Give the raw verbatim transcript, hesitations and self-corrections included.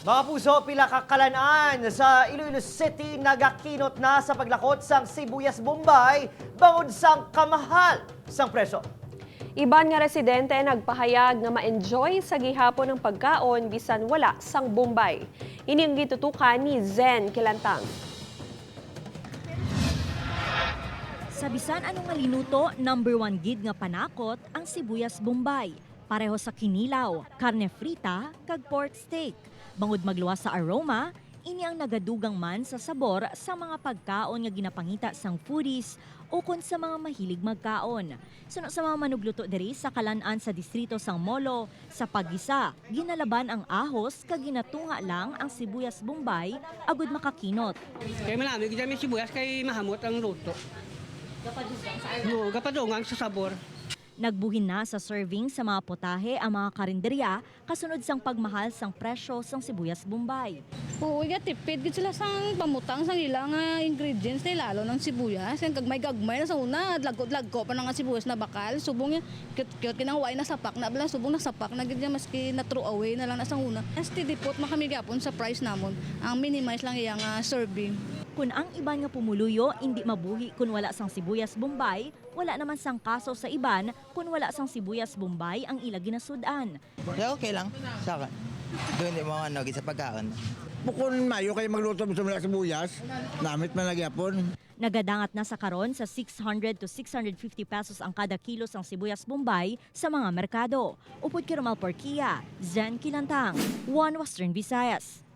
Mga kapuso, pila ka kalan-an sa Iloilo City nagakinot na sa paglakot sang sibuyas Bombay bangod sang kamahal sang presyo. Iban nga residente nagpahayag nga ma-enjoy sa gihapon ang pagkaon bisan wala sang Bombay. Ini ang gintutukan ni Zen Kilantang. Sa bisan ano nga linuto, number one gid nga panakot ang sibuyas Bombay, pareho sa kinilaw, karne frita, kag pork steak. Bangod magluwas sa aroma, ini ang nagadugang man sa sabor sa mga pagkaon nga ginapangita sang foodies ukon sa mga mahilig magkaon. Suno sa mga manugluto diri sa kalan-an sa distrito sang Molo, sa paggisa, ginalaban ang ahos kag ginatunga lang ang sibuyas Bombay agud makakinot. Kay malami gid may sibuyas kay mahamot ang luto. No, gapadungan sa sabor. Nagbuhin na sa serving sa mga putahe ang mga karinderya kasunod sang pagmahal sang presyo sang sibuyas Bombay. Oo, igatipid gid sila sang pamutang sang ila nga ingredients na lalo ng sibuyas. Kay gagmay-gagmay na sa una, dlagko-dlagko pa na nga sibuyas na bakal. Subong niya, cute-cute, kinang way nasapak na bala, subong nasapak na gid niya maski na throw away na lang na sang una. Steady put man kami gyapon sa price namon. Ang minimize lang iya nga serving. Kun ang iban nga pumuluyo indi mabuhi kun wala sang sibuyas Bombay, wala naman sang kaso sa iban kun wala sang sibuyas Bombay ang ila ginasud-an. Kaya okay lang sa akin. Doon di mo ano, sa pagkaon. Bukon mayo kay magluto mo sa mga sibuyas, namit man nagyapon. Nagadangat na sa karon sa six hundred to six hundred fifty pesos ang kada kilo sang sibuyas Bombay sa mga merkado. Upod kay Romel Porquia, Zen Kilantang, One Western Visayas.